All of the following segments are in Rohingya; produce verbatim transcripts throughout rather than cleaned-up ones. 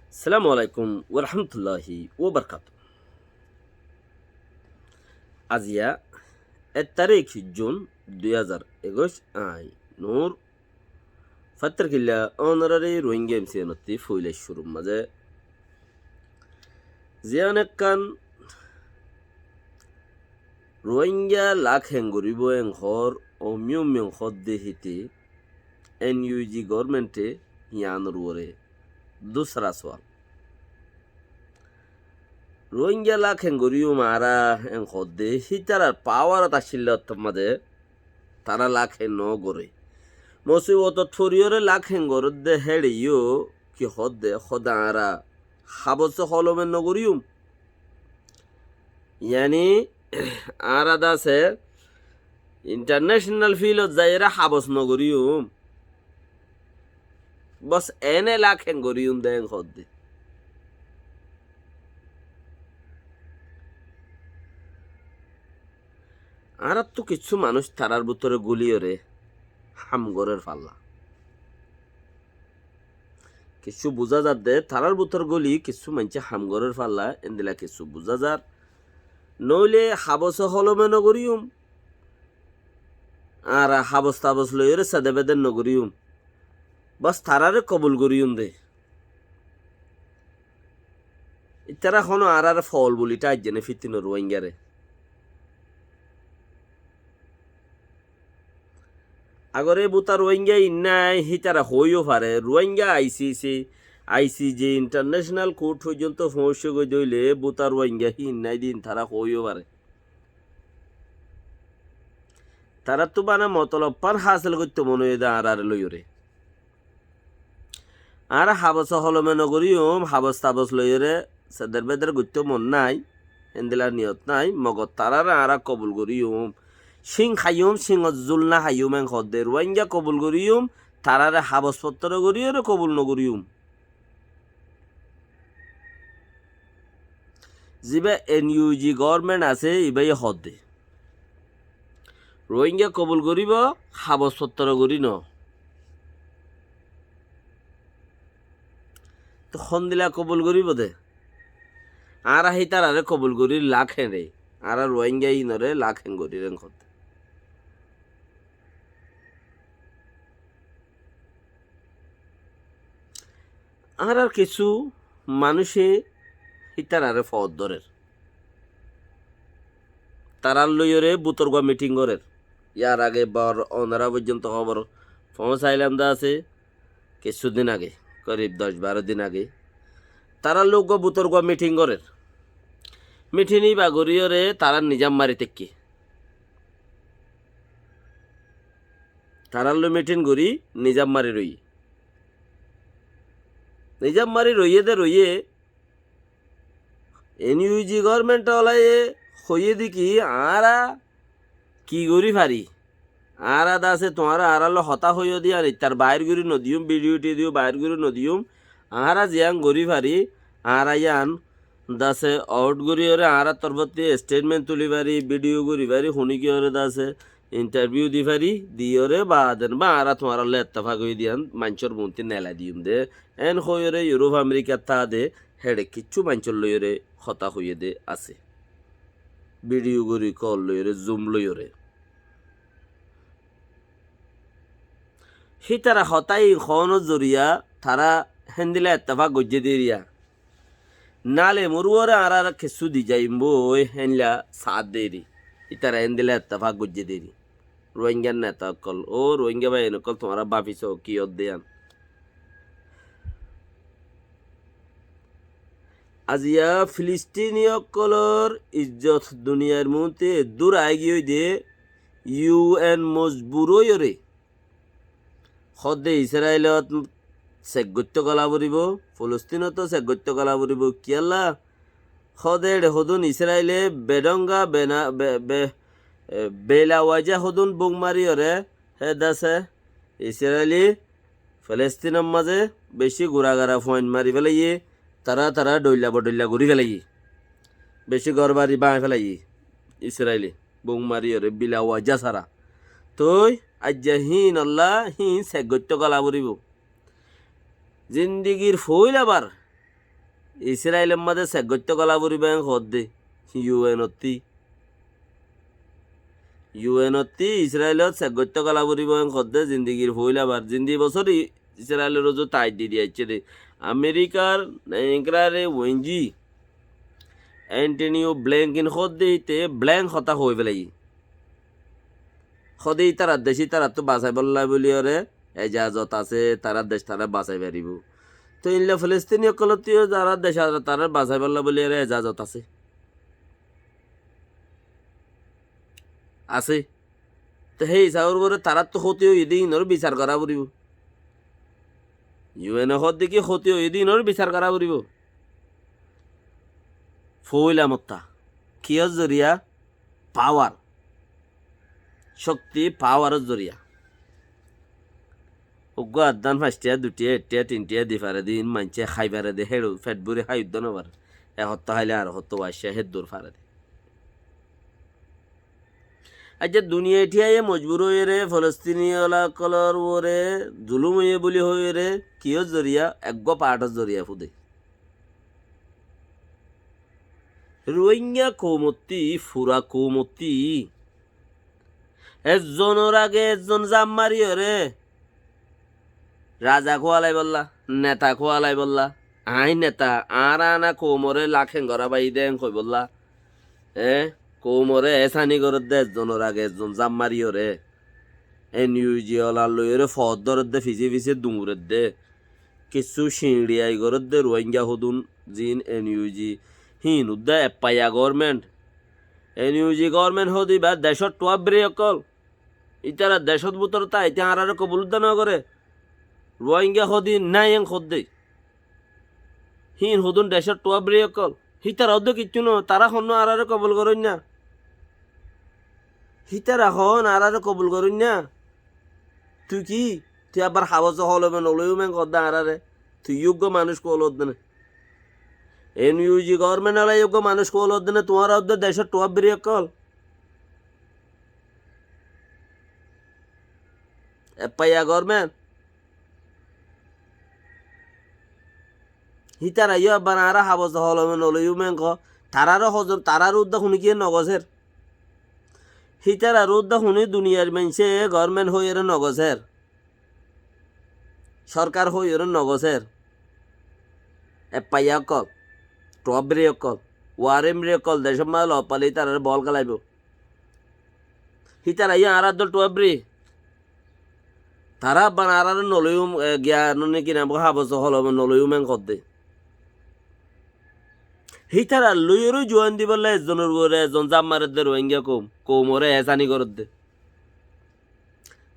Assalamu alaikum warahmatulláhi wabarakátuhu. Aziya ek tarík jun dui házar ekuic, añí Nur Fattar Killa onorari Rohingya M C N ottí foila cúrur mazé ziyán ekkán Rohingya lak heng goríbo eng hoór, omiyum eng hoódde híte N U G government e yíanor uore dusra sual. Rohingya lak heng goríyum añára eng hoódde hítarar power ot accíl ottót mazé tará lak heng no goré. Musibotot foriyóre lak heng gorédde héçe yó ki hoódde, hoódde añára habose holome no goríyum. Yáni añára dase international field ot zaiyóre habos no goríyum. Bos ene lak heng goríyum de eng hoódde. Añárattú kissú manúic tarár bútore gúliyóre ham gorér falla. Kissú buzá zadde, tarár bútor gúli kissú maincé ham gorér falla, endilla kissú buzá zar. Noóile habose holome no goríyum. Añára habos tabos loiyóre sede bede no goríyum. Bos taráre kobul goríyum de. Ítara honó añáráre fool buli tháijje né fitino Ruáinggare? Agore buta Ruáingga iín nái, hítara hoóiyo fare. Ruáingga I C C, I C J, International Court foijjonto foóñiccé goi dóile buta Ruáingga híin nái de iín tará hoóiyo fare. Taráttu bana motolob fán hásil goittó mone óiye de añáráre loiyóre. Añára habose holome nogoríyum, habos tabos loiyóre seder beder goittó mon nái, héndilla niyot nái, mogor taráre añára kobul goríyum. Cíng háiyum, cíngor zul no háiyum, en hoódde Ruáingga kobul goríyum, taráre habos fottor goríyóre kobul nogoríyum. Zibá N U G government asé, ibáye hoódde Ruáingga kobul goríbo, habos fottor gorí no. Tóu hondilla kobul goríbo de? Añára hítarare kobul gorír lak hén re, añára Ruáingga iínoré lak hén gorír en hoódde. Añárar kissú manúice hítarare foót dórer. Tarár loiyóre butorgua miting gorér. Yar age bor onora foijjonto hóbor foóñsailam de asé, kissú din age, korib doc baró din age. Tarár loi eggua butorgua miting gorér. Miting íba goríyóre tarár nizam mari táikke. Tarár loi miting gorí nizam mari roiyé. Nizam mari roiyé de roiyé, N U G government olaye hoiyé de ki, añára ki gorí fari? Añára de asé tuáñra añárar loi hotá hoiyó de yían ittar bair gorí nodiyum, video tidio bair gorí nodiyum. Añára ziyán gorí fari, añára yían de asé out goríyóre añárar torfótti statement tuli fari, video gorí fari, huníkiyóre de asé interview di fari, diyóre baade ba añára tuáñrar loi ettefak óiye de yían maincór muúntu nelai diyum de. En hoiyóre Europe Amerikat táa de héçe kissú maincór loiyóre hotá hoiyé de asé. Video gorí call loiyóre, Zoom loiyóre. Hítara hotá iín hoónor zoriya tará héndilla ettefak goijjé de eriya. Nale murúore añárar kissú di zaiyum boi héndilla saát de eri. Ítara héndilla ettefak goijjé de eri. Ruáinggar neta ókkol, ó Ruáingga báiyain ókkol, tuáñra báfi soó ki ódde yían. Aziya Filistini ókkolor izzot duniyair muúntu eddúr aáigiyoi de U N mojbur óiyore hoódde Israilot sek goittó gola foribó, Filistinoto sek goittó gola foribó. Kiyólla? Hoódde éçe hodún Israile bedhónga bena, be, be, e, bela waja hodún bum mariyore, hé de asé Israili Filestinor mazé bicí gura gara fuain mari félaiyé, tará tará dhoilla bodhoilla gorí félaiyé, bicí gór bari báñgi félaiyé Israile, bum mariyore bila waja sára. Toi aijja híinolla híin sek goittó gola foribó. Zindigir foóila bar Israilor mazé sek goittó gola foribó en hoódde. U N ottí. U N ottí Israilot sek goittó gola foribó en hoódde zindigir foóila bar. Zindi bosór I-, Israilor uzu taid di di aiccé dé. Amerikar eñgráre wenji Antonio Blinken hoódde íte blank hotá hoói felaiyé. Hoódde ítarar dec ítarattú basaibólla bóliyoré ezazot asé, tarár dec tará basai faribó. Toi illa Filistini ókkolottu yó tarár dec tará basaibólla bóliyoré ezazot asé. Asé. Te hé hísabor uore taráttu hóti óiye dé híinor bisar gorá foribó. U N e hoódde ki hóti óiye dé híinor bisar gorá foribó. Foóila motta. Kiyór zoriya? Pawar. Cókti, pawaror zoriya. Uggúa addán fañc tiya, dui tiya, ek tiya, tin tiya di fare dé, iín maincé hái fare dé, héçe fet búri hái uddá no fare. Ek hottá háile ar hottá uaccá héddur fare dé. Aijja duniyai thíyaye mojbur óiyore, Filistini ókkolor uore zulum óiye buli hoiyore, kiyór zoriya, eggúa paáthor zoriya fúde. Ruáinga koumottí, fura koumottí, ezzonor age ezzon zam mariyore, raza kúalaibolla, neta kúalaibolla, aññí neta, añára ana koumore lak hengorá bái dé en hoibolla, e, koumore esani gorédde ezzonor age ezzon zam mariyore, N U G ola loiyore foód dóredde, fisé fisé duñredde, kissú ciñçiyai gorédde Ruáinga hódun, ziín N U G, híin uddá eppaiya goórment. N U G goórment hóde ibá decór thuábbiri ókkol. Ítara decót bútore táite añáráre kobul uddá no goré. Ruáinga hóde nái en hoódde. Híin hodún decór thuábbiri ókkol. Hítara uddá kiccú no, tará honnúa añáráre kobul goróinna. Hítara hoón añáráre kobul goróinna. Tui ki? Tui abbar habos holome noloiyum en hoódde añáráre. Tui yó uggúa manúic kúa loódde né. N U G goórment ola yó uggúa manúic kúa loódde né, tuáñra uddá decór thuábbiri ókkol. Eppaiya goórment. Hítara yó abbar añára habos holome noloiyum en hoó. Tarár hozon, tarár uddá huni kiyé nogosér. Hítarar uddá huni duniyair maincé goórment hoiyóre nogosér. Sorkar hoiyóre nogosér. Eppaiya ókkol, thuábbiri ókkol, warimri ókkol decót mazé loot faile ítarare boól kelaibó. Hítara yó añárar dóil thuábbiri. Tará abbar añáráre noloiyum, e, giyan ne ki nam, habos holome noloiyum en hoódde. Hítara loiyóre juain dibolla ezzonor uore ezzon zam maredde Ruáinga koum, koumore esani gorédde.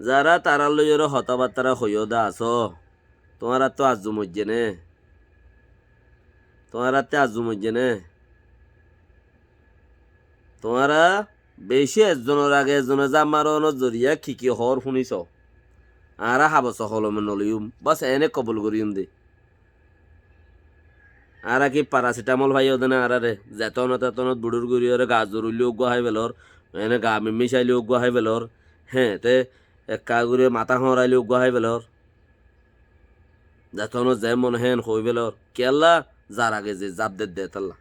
Zará tará loiyóre hotábattára hoiyó dé asó, tuáñrattú azzum oijjé né? Tuáñrattú azzum oijjé né? Tuáñra beci ezzonor age ezzone zam maronor zoriya ki ki hoór fúniso. Añára habos holome noloiyum, bas ene kobul goríyum dé. Añára ki parasitamol faiyó dé né añáráre? Zetónot etónot buçur goríyore gaa zoruille uggúa hái felor, ene gaa mimmicaile uggúa hái felor, hé, te ekka gorí matá hoñraile uggúa hái felor. Zetónot ze mone hé en hoói felor. Kiyólla? Zar age ze zab dedde étalla.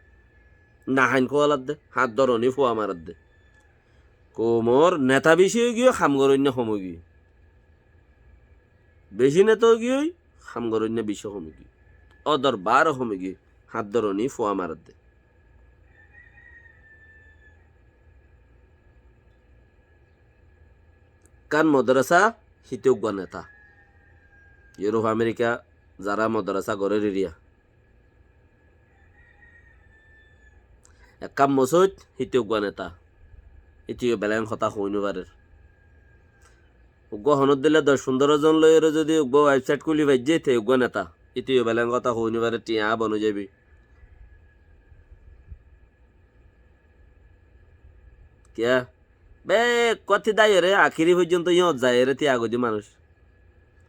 Nahain kúaladde, hát dóroní fua maredde. Koumor neta beci óigiyoi, ham goróinna hom óigiyoi. Beci neta óigiyoi, ham goróinna beci hom óigiyoi. Ódor bar hom óigiyoi, hát dóroní fua maredde. Ekkán modorasa, híte uggúa neta. Iuróp Amerika zará modorasa gorér eriya. Ekkán mosóit, híte uggúa neta. Íte yó belen hotá hoói no farer. Uggúa honór dile doc fundóro zon loiyóre zodi uggúa websait kúli faijjé, te uggúa neta. Íte yó belen hotá hoói no farer, thiañ bon ói zaibi. Kiyá? Bekkúattí dáiyore, akéri foijjonto yíñot zaiyore, te agoi de manúic.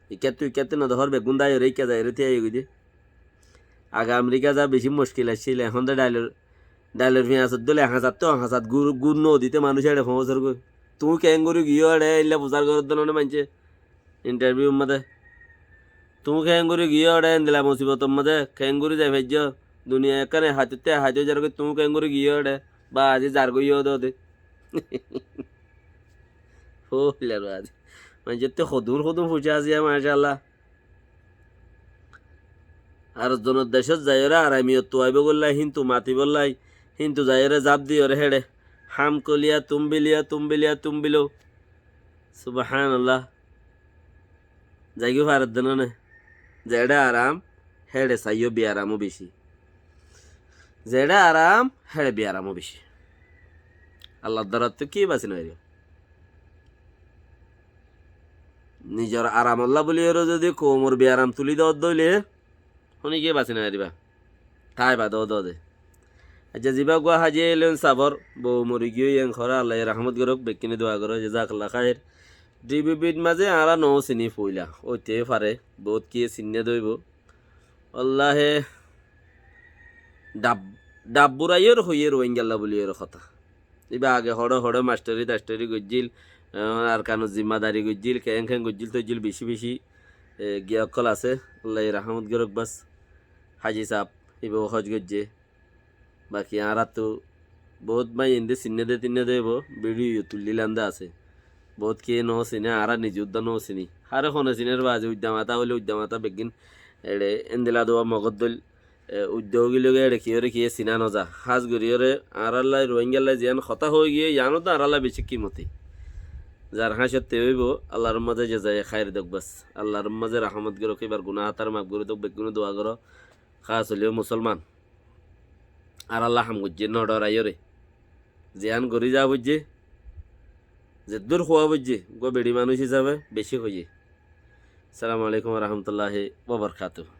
Ikkáttú, ikkáttú no dehór, beggún dáiyore, ikká zaiyore, te agoi de. Age Amerika za beci muckil accíl, ehón de dhailor, dhailor fiañsor dóle hañsattú hañsat gur, gur no dite manúic eçe foóñsor goi. Tuñí keéngorí giyó eçe, eilla fusár goródde no né maincé. Intarviur mazé. Tuñí keéngorí giyó eçé endilla musibotor mazé, keéngorí zai faijjó? Duniyai ekkán háitottú háito zargói, tuñí keéngorí giyó eçé, bazi zargói yó dóde. Óilar bazi. Maincóttu hodún hodún fucá asé, macállah. Ar zonor decót zaiyóre aramiyottu aibógolla, híntu matibólla, híntu zaiyóre zaf diyóre héçe. Ham koliya, tumbiliya, tumbiliya, tumbilo. Subhánallah. Zaigói faredde nóne. Zeçé aram, héçe saiyó biaramó bicí. Zeçé aram, héçe biaramó bicí. Allar darattú ki basi nofaribá? Nizor aramolla buli óre zodi koumor biaram tuli dódde óile, honikiye basi nofaribá. Tái bade ódode. Accá, zibá uggúa háji ailón safor, bou mori giyói, en horé Allaye rahámot gorók, bekkúne dua goró, jazakallah khair. Dibibit mazé añára no siní foila, óite fare, bout kiye sinné dóibo. Wallahi, dhab, dhab buraiyóre hoiyé Ruáingalla buli óre hotá. Íba age hoçé hoçé mastori tastori goijjíl, eh, Arkanor zimmadari goijjíl, keén keén goijjíl toijjíl bicí bicí, eh, giya ókkol asé, Allaye rahámot gorók bas. Háji saab, íba ó hoj goijjé. Baki añáráttu bout bái inde sinné de tinné de óibo, bidiyo tuillílam de asé. Bout kiye no siné, añára nize uddá no siní. Hare hone sinér bazi uidda matá óile uidda matá beggín eçé endilla dua mogór dóil, e, uidda ógilói eçé kiyóre kiye siná no za. Hás goríyóre añárálla Ruáingalla ziyán hotá hoói giyé, yián uddá añárálla bicí kimoti. Zar háñcot te óibo, Allar mazé jezaye khair douk bas. Allar mazé rahámot gorók, íbar guná hátá maf gorí douk, beggúne dua goró. Hás óile musolman. Añárálla ham goijjé, no dhoraiyóre. Ziyán gorí za foijjé, zeddúr huá foijjé, uggúa beçi manúic hísabe bicí hoiyé. Assalamu alaikum wa rahmatullahi wa barakatuhu.